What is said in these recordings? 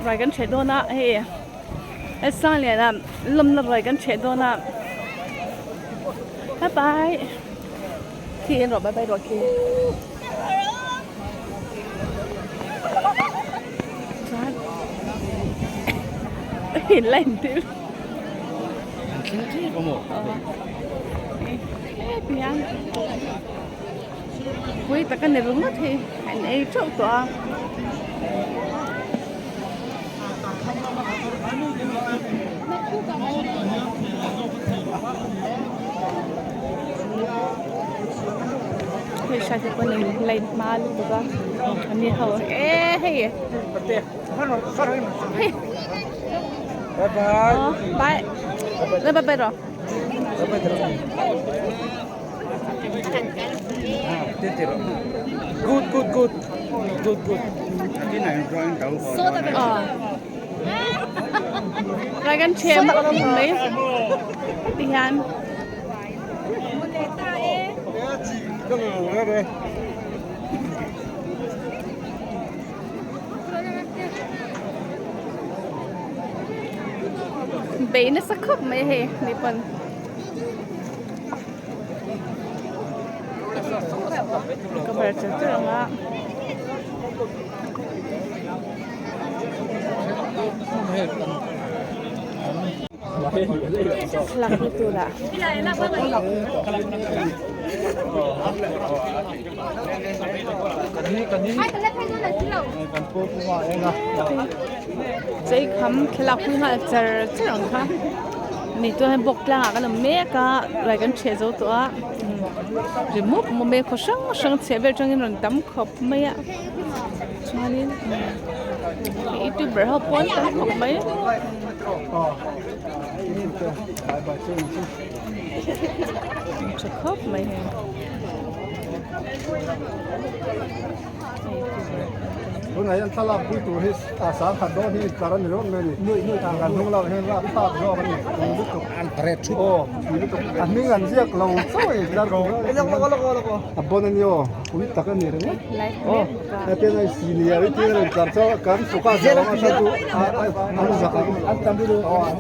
Ruai kan ṭheh dawn a hei he Sangliana lawmna ruai kan ṭheh dawn a bye bye khi en rawh bye bye rawh khi chuan in la intir heti hian pui tak a ni ringawt hei an ei teuh tawh a. Hei hriat hi pawh nei light hma lutuk a a ni ho e hei hei bye bye bye bye rawh. Good good good good good. Rai kan ṭhem mai ti hian. Bei nasa khawp mai hei ni pawn. Cover char char ang a. Thlalak na tur ah. Chei kham thlalak pui nghal char char ang kha. Ni chuan hei bawk tlangah kan awm mek a ruai kan chheh zo tawh a ri mup mup mai a khaw hrang hrang chheh vel atangin rawn tam khawp mai a chuanin youtuber ho pawh an tam khawp mai. Tha khawp mai hei. Tunah hian thlalak pui tur hi a sang khat dawn hi tlar a ni ringawt mai a ni. Kan hnung lamah hian lak thlak zawk a ni pui lutuk aw pui lutuk a hming an ziak lo chauh a ni tlar tur a a bon a ni aw pui tak a ni ringawt aw hetiang a senior hi tin a rawn tlar chauh a kan focus lo ang a chhan chu an zak ang aw an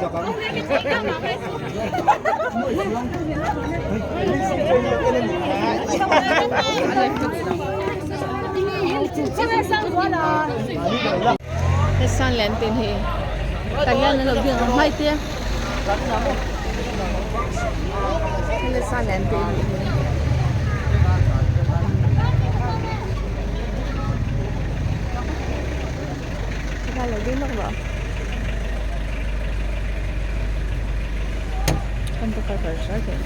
zak ang. Hei lian te hi tah hian an lo biak ang hmai te hei san lian te hi. Lo ding lawk rawh kan ta kar kar hria thei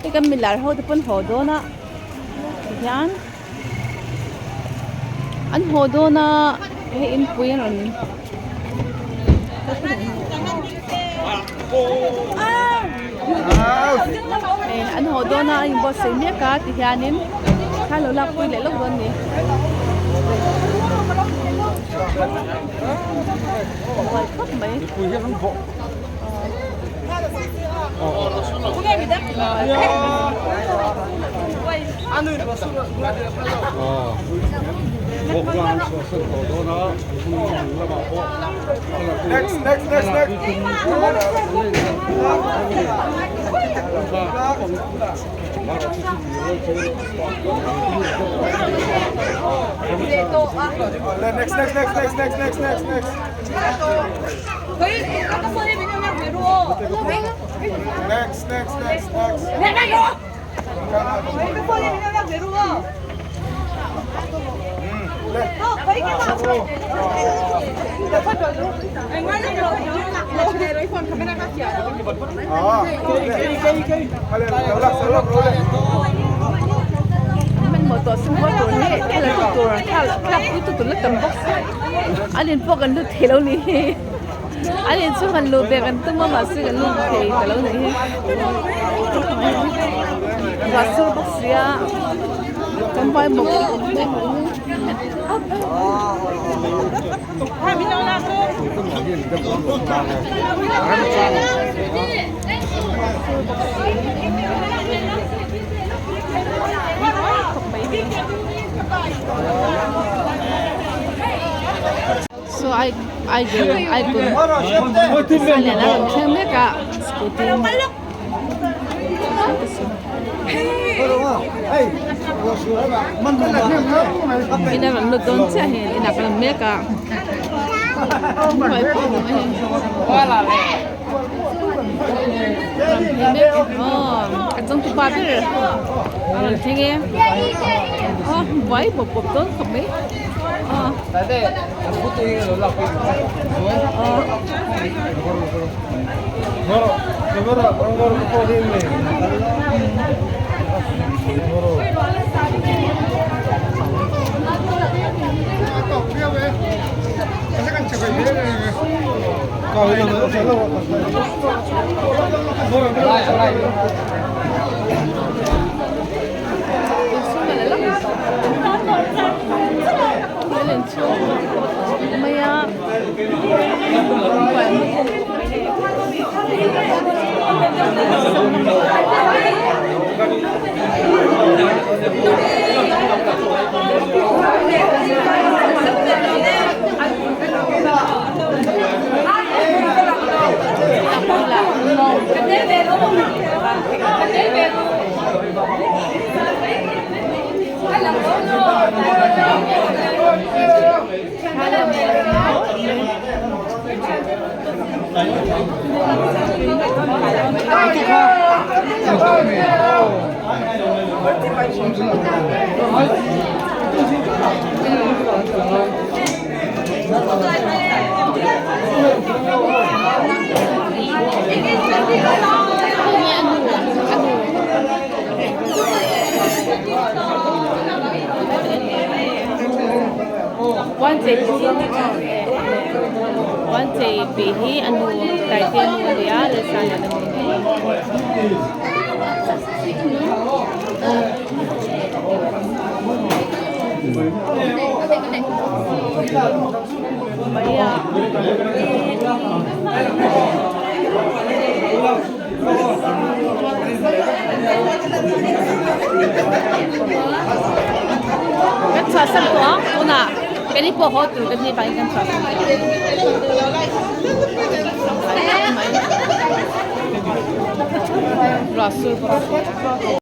hei kan milar ho te pawn haw dawn a tihian an haw dawn a hei inpui an rawn hei an haw dawn a an inbuatsaih mek a tihianin thla lo lakpui leh lawk dawn a ni. Buai khawp mai. Next next next next. Next next next next next next next next. Next next next next. Hmanhmawh tawh sin haw tur hi thla la tu tur thla thla pui tu tur la tam bawk si an in pawh kan lut thei lo ni hi an in chu han luh ve kan tum a mahse kan lut thei ta lo ni hi ruah sur bawk sia kan hmai bawk khawp mai hi. Idol icon Sangliana a rawn thleng mek a scooty in a rawn lut dawn chiah hei inah kan awm mek a a changtupa ber a rawn thleng e aw buai bawp bawp dawn khawp mai aw. Puanchei tih hi a nu Taitea nu a ni a Lalsangliana nu a ni. Kan chhuahsan tawh ang tunah keini pawh haw tur kan nih vangin kan chhuahsan tawh ang. Ruah sur bawk si a.